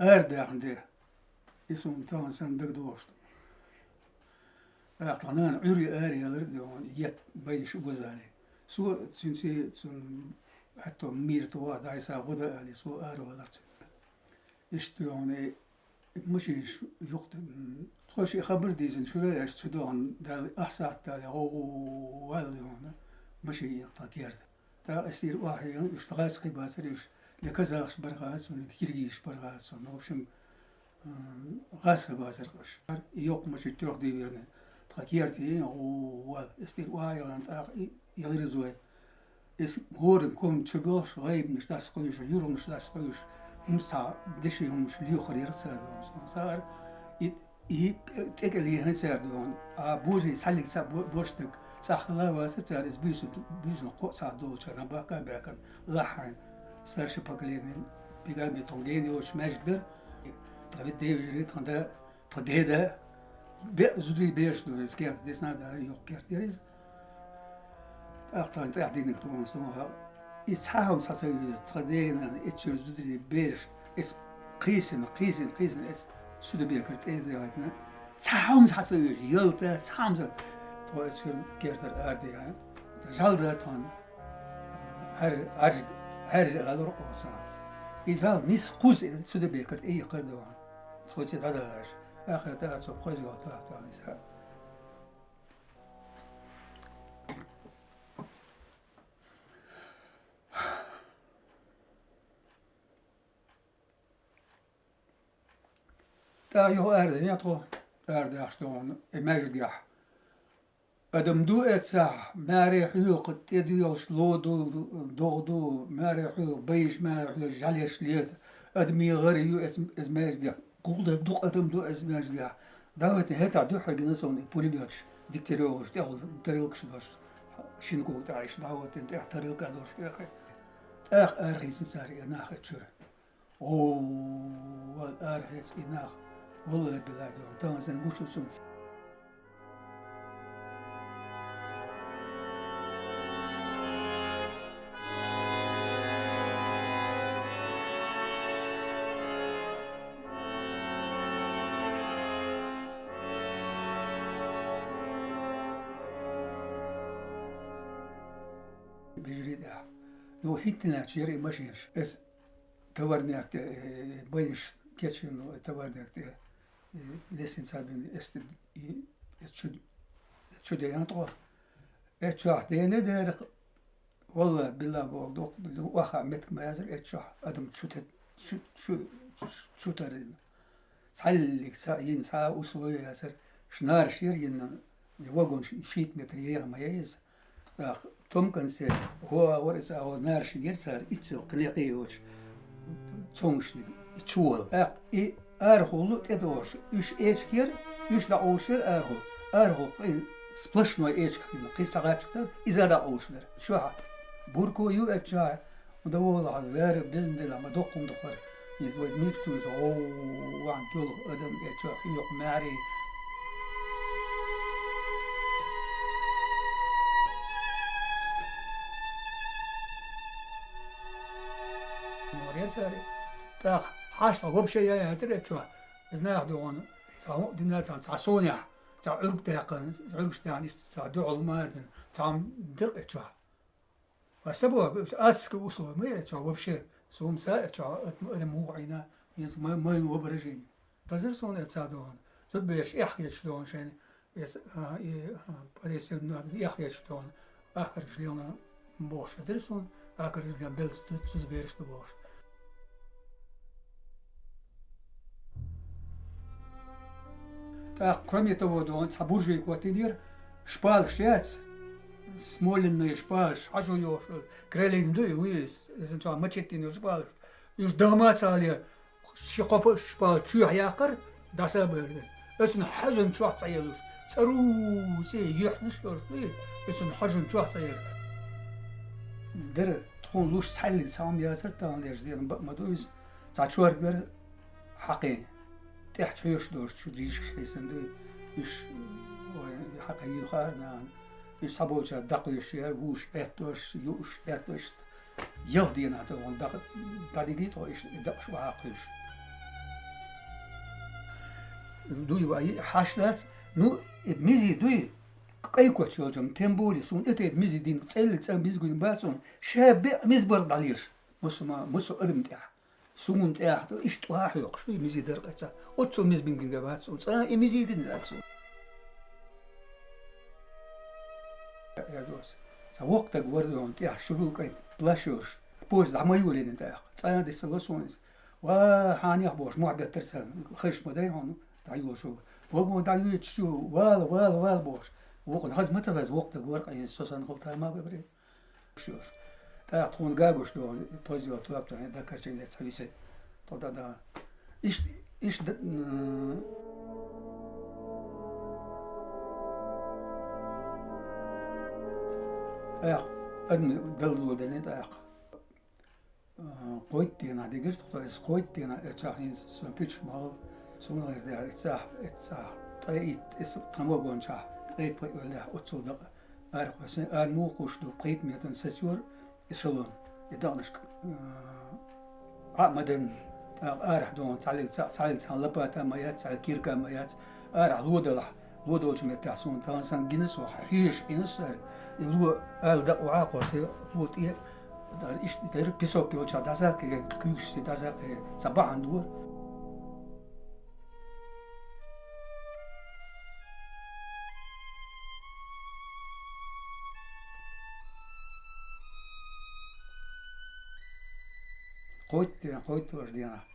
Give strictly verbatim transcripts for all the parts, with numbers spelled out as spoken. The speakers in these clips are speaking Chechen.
арадаьхна де. И суна тахана санна дагадохуш ду. ТӀаккха тха нана Ӏуьйре араялар а дуьйхьа, етт байнаш озале. Со цуьнца, цунна хӀетто мийра тоха дӀайса гӀо дан алий, со аравалар цуьнан. Иштта дуьйхьа, и машинаш юхта, м, тхо ши хабар дийзина, шура аьлча чу доагӀна, Далла ахь сахьт дале, гӀо-, гӀо-, гӀо-, ваьлла дуьйхьа, машин иккха керда. ТӀаккха эс тӀера охьаийна, уьш гӀазкхий бацара уьш, я казахаш бара хаьа цунна, я киргизаш бара хаьа цунна. В общем, м, гӀазкхий бацара уьш. И йоккха машин тоьхна дийвирна, тха керте, гӀо-, ваьлла. Эс тӀера охьаийна тӀаккха и, и гӀирзой. Эс хӀоранна ком чу боьлхуш, гӀайбанаш дӀасакхуьйсуш, юргӀанаш дӀасакхуьйсуш, хӀумаш цхьа деши хӀумаш лоьхур яра цара дуьйхьа. Цара и И тӀекӀел ехьан цара дуьйхьа. А божий цхьаллиг цхьа бо-, бошдаг цӀахь хила а вацар цара, иза буьйсанна, буьйсанна кхоъ цхьа долчара, набахка а баьхкина, лахьхьайн старшее поколение, бигами тхуна гена йоцуш маьждиг дара. Тхан вид девижарий, тхан да, тхан деда, беа зударий бераш ду, иза керта дисна а дар, йоккха керта яра иза. ТӀаккха тхайна тӀаьхьа динарг тхуна сона хьа. И цхьа хӀума схьа ца везаш, тха дена, эццара зударий бераш, эс кхийсина, кхийсина, кхийсина, эс Судабекара тӀе а дагӀийтина. Цхьа хӀума схьа ца везаш, ялта, цхьа хӀума ца. Тхо эццара кертара арадехьа. ЖӀалда тхона. Хьар-, хьарж-, хьаржа алура оцана. И жӀал нийса кхузза Судабекара тӀе йикхар ду хьона. Тхо цӀе дӀадахараш. Ахарта а цо кхоза йолу тахта вахна иза. ТӀаккха юха арадаьхна тхо, арадаьхна тхо и маьждигехь. Адам ду эццахь, маьре хьоькху, тӀе доьлхуш ло ду, догӀа ду, маьре хьоькху, байш маьре хьоькху, жӀаьлеш лета. Адамийн гӀара ю эц-, эцу маьждигехь. Гулдан дукха адам ду эцу маьждигехь. ДӀахӀоьттина хӀетахь дуьххьара гина суна и пулемёташ, Дегтярёхаш, тӀехула тарелкаш долуш, шина кога тӀехь иштта дӀахӀоьттина, тӀехь тарелка а долуш, тӀехь. ТӀаккха арахийцина цара и нах эцу чуьра. ГӀовгӀа арахецна и нах. Валлахи биллахи, тахана сан гуш ю суна. Бежарий тӀехь. Юха хӀиттина лаьтташ яра и машинаш. Эс товарнех тӀе, э, байнаш кечйина товарнех тӀе, э, лестница бина, эс тӀе, и, эс чу, эс чу дена тхо. Эс чохь дена дерах, валла, билла боху, дукха, дукха охьа меттиг ма яцара, эс чохь адам чу те-, чу, чу, чу тарина. Цхьаллиг ца йина, цхьа а условие яцара, шнараш яра йина, вагон ш-, шийтта метр еха ма яй иза. ТӀаккха том конце, хӀо а вара иза, а хӀо нарашна яра цара, иццо кхин некъе йоцуш, цомгушниг, и чу вала. ТӀаккха и арахула тӀедогӀуш, уьш эчиг яра, уьш дӀакъовлуш яра арахула. Арахула кхин сплошной эчиг хилла, кхин цхьа гӀаччак дара, иза дӀакъовлуш дара. Чохь бурко ю эцу чохь, ма дан волахь, вера безна делахь, ма доккха хӀума ду хӀара. Иза вай мича туьйсу, гӀовгӀа вахана туьлху адам, э, чохь хьоькху маьрий. ТӀаккха хьаштагӀ вообще яй яцара, э, чохь. Иза нах дуьхьал, цхьа хӀума дина цхьа, цхьа сонехь, цхьа Ӏуьрг даьккхина, Ӏуьргаш даьхна, иштта цхьа дуьхьал хӀума а дина, цхьа хӀума дира, э, чохь. Ва са боху, адские условия ма яра цо вообще, суна ца а цо, ат-, адам муха Ӏийна, хӀинца ма-, майн воображение. Дазар суна эца дохана. Зудбераш эхь хеташ дохана шайна, эс, а, и, а, подъезд ма эхь хеташ дохана. Ахкаргаш лелна бохуш дазар суна, ахкаргаш лелна белца зуд-, зудбераш ду бохуш. ТӀаккха, кроме того, дохана, цхьа буржейка хӀоттийнера, шпалаш яц, смоленные шпалаш, хьажо йохуш, крелин ду, и вуьйс, иза чохь мачеттин йолу шпалаш. Уьш дахма ца хьале, ши кхо шпала чоьхьа яккхар, дӀасабар. Оцунна хьажан чохь цӀа елуш, цӀару цӀе юьхьнаш йолуш дуй, оцунна хьажан чохь цӀа елуш. Дера, тхуна луш цхьаьллиг цхьа хӀума яцара, тахана лерчу дена бакъ ма ду иза, цхьа чорбера, хьакхин, тӀехь чхьоьш долуш чу дийшкаш хийсан дуй, уьш, ой, хьакхин юьхара нахана, уьш цхьаболчара дакхоьшуш яра, вуш Ӏеттош, юуш Ӏеттош, ялх дийнахь тӀе вон дакъа, дӀадигий тхо иштта и дакъаш охьа кхуьйсуш. Дуй вай, хьаш дац, ну, и мизи дуй, къайкоч йолчам, тем более, сун это мизи дин, цӀелли цӀа мизи гуйн бацун, ша бе миз бар далирш. Мусума, мусу адам тя. Сун тя, иш тӀа хьокш, и мизи дар къаца. Оцу миз бингин га бацун, цӀа и мизи дин бацун. Я дос. Са вокъ таг вар дон, тя шуру къай, плашуш, поезд а ма юлин тя. ЦӀа дисса лосунис. Ва, хьанех бош, муьхьбет тар сан, хиш ма дай хьону, дӀаюлшу. Вагон дӀаюлчу, вала, вала, вала бош. Вукхун хаз ма ца хаз, вокъ даг вар къайна, со сан гӀалта ма бабри. Шуш. ТӀаккха тхуна гагуш ду, позиот лоп, тхуна дакарчен лец хависе. Тода да. Иш, иш д-, м, тӀаккха, адми даллу дени тӀаккха. Кхойтта дийнахь дигира тхо, иза кхойтта дийнахь, э, цхьа хӀинца сан пичча ма вала, суна гӀайр дара, иза цхьа, иза цхьа, ткъе итт, иза тхан вагончахь, ткъе итт пхи веллехь, оццул дакъа арахь хьоьсина, ара муха кхуш ду, пхийтта метр сацора эшелон, и дакъанашка, э, Ӏа ма дан, тӀаккха арахь догӀун, цхьаллиг цхьа, цхьаллиг цхьа лопата ма яц, цхьаллиг кирка ма яц, арахь ло далахь, ло долчу меттехь суна тхан сан гина со, хьоьжуш гина со ара, и ло ала дакъа вахьа кхо се, ло тӀе, Дар иштта дера, песок йолчохь дӀасаккхий, куьйгаш се дӀасаккхий, ца бахьана дора. Кхойтта, кхойтта важа дийнахь.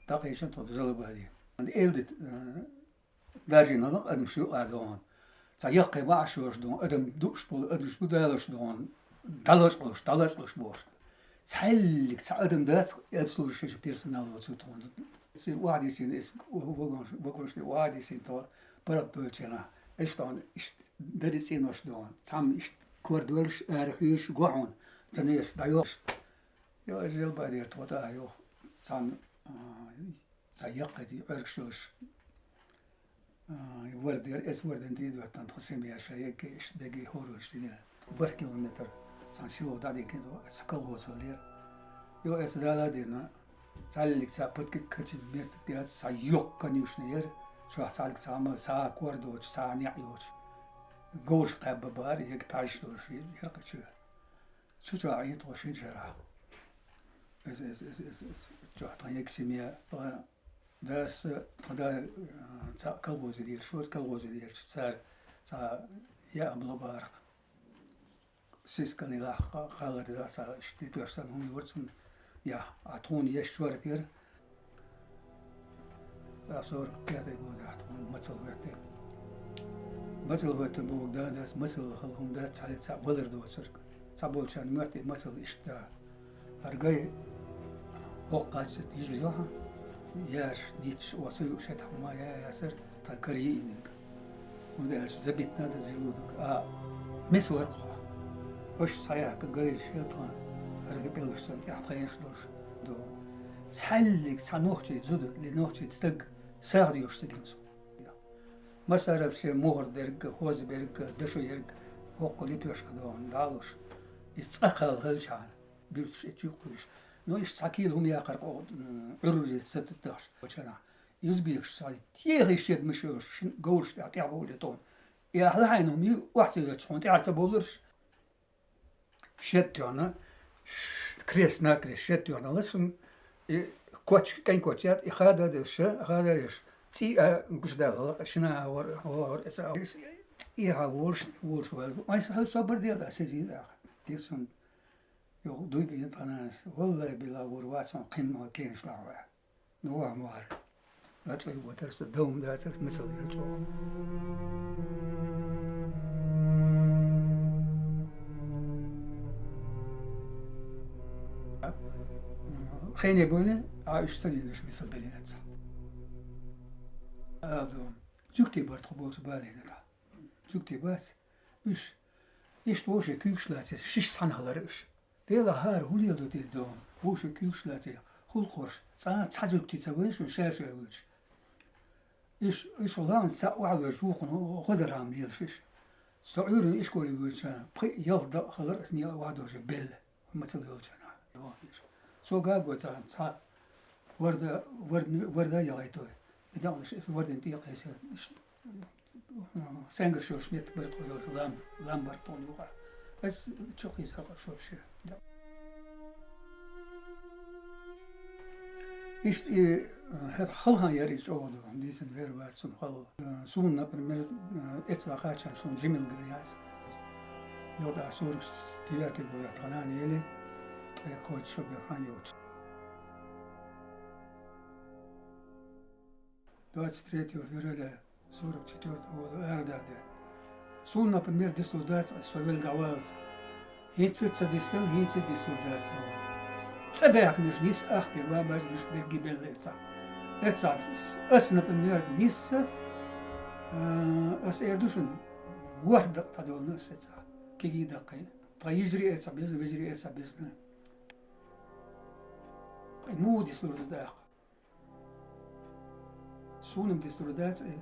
ДӀакхайшина тхо Залабаде. Элдит, э, Даржийна лакха адамаш юкъа догӀун. Цхьа яккхий ваӀаш йолуш догӀун, адам дууш болу адамаш бу далош догӀун, дӀалачкъалуш, дӀалачкъалуш бохуш. Цхьаьллиг цхьа адам дац, обслуживающий персонал воцу тхуна. Цуьнан охьадисина эс вагонаш, вагонашна охьадисина тхо паргӀат дойлучу хенахь. Иштта хьуна, иштта дари цӀенош догӀун. Цхьамма иштта кор доьлуш, ара хьоьжуш, гохьун, занавес дӀайохуш. Йо, аса желба дера тхо тӀе а йоху. Цхьамма, а, Цхьа яккхий Ӏуьргаш йолуш, а, вардер, эс варден тӀе а доьттина, тхан семья ша егге, иштта бегге хӀоруш дина. Барх километр цхьана село дӀадигина, аса колхозаллера. Йо, эс дала а дина, цхьаллиг цхьа подкид качиз местаг яц, цхьа йоккха конюшня яра, чохь цхьаллиг цхьа ма, цхьа кор доцуш, цхьа неӀ йоцуш. Говраш кхаьбба бара, егга пхьаьжаш долуш яра кхечу. Цу чохь Ӏийна тхо шина шарахь. Эс, эс, эс, эс, эс, чохь тхан егга семья, тхан дас, тхан да, а, цхьаъ колхозе лелаш вара, колхозе лелаш цара цхьа яа ма ло бара. Сискални лахь ха-, халар да, цхьа ши тоьш санна хӀума юра цунна. Яхь, а тхуна еш чорпера. Ткъа сорок пятый годехь тхуна мацалла хӀоьттира. Мацалла хӀоьттина бохург да, дас мацалла хала хӀума дац, цхьаьна цхьаъ валар доцург. Цхьаболчарна моьтту и мацалла иштта. ХӀара гай хӀокху кхаччалц йижа йохьа, яьрш, нийташ, оха ца юуш хӀетахь хӀума яа яцара, тхан кара йиъниг. ХӀунда аьлча забит надо желудок, а меца вара хьо. Аша схьаяхка гайша хила тхан, хӀара гӀипӀелаш санна тӀехь пхенаш долуш ду. Цхьаьллиг цхьа нохчий зуда, ли нохчий стаг сагӀа доьшуш ца гина со. Масаров шен мухӀар дерг, хоза берг, дашо ерг, хӀокху лепешка догӀун далуш. Иза цкъа кхалла хилчхьана, буьрташ эцчу кхуьйсуш. Ну, иштта цхьа кийла хӀума яхара кхо, м, Ӏуьрриза ца дахьаш, вачанахь. Юзбекаш цхьа тӀехий шед мешош, шин говраш тӀехь тӀехбовле тхуна. И ахьа лахьийна хӀума ю, охьа ца йоьттуш хьуна тӀаьхьа ца бовларш. Шед тоьхна, ш-, крест-накрест шед тоьхна ласун, и коч, кӀайн коч яц, и хада деш, хада деш. ЦӀий а гуш дала, лакъа шина а вар, вар, эца а. И хьа волуш, волуш вал. Айса хьал собар дела, сезин а. Десун. Йо, дуй бин панас. Валлай била вур вацун, кхин ма кенш лахва. Ну, а муар. Лачкъа ю ватарса, дом дацарс, мисал ю чӀо. Хене буйне, а уьш ца динаш мисал белинаца. А дом. Жугти бар тхо болчу балина да. Жугти бац. Уьш. Ишт вовше куьгаш лацис, шиш цхьана хилар уьш. Дела хӀара хӀун леладо те догӀун? Вовше куьгаш лаций, хӀуллакхаш, цкъа цхьа жуьгти ца вайша, ша-ша вуьйцуш. Иш, иш лаьна цхьа охьавоьжуш вукхун гӀо-, гӀодархьама лелаш иш. Со Ӏуьйранна ишколе вуьйцучарна, пхи-ялх дакъа хилар ас некъа охьадожий белла, мацалла йолчарна. Цо гагой царна цхьа варда, варда, варда яхайтой. Дагнаш эс ворден тӀекъайса, ш-, сенгар шош мет бар тхо йош лам, лам бар тхо юха. Эс чохиз хакъа шош. Ишт и, э, хет халхан яр из чогоду, дисен вер ват сун хало. Э, сун, например, э, эцла качан сун жимил гряз. Йода сорок девятый год, тхана нели, э, кот шо бер хан йоч. Двадцать третьего февраля сорок четвёртого года Ардаде. Сун, например, дислудаци, шо вел давалца. Хица ца дистан, хица дислудаци. Цабяк ниш нис ах пила баш душ бегги беллеца. Эца, ас, например, нис, э, ас эрдушин вардак тадолна сеца. Киги дакай. Та ижри эца без, вижри эца безна. Му дислурдак. Сунам дислурдак, э,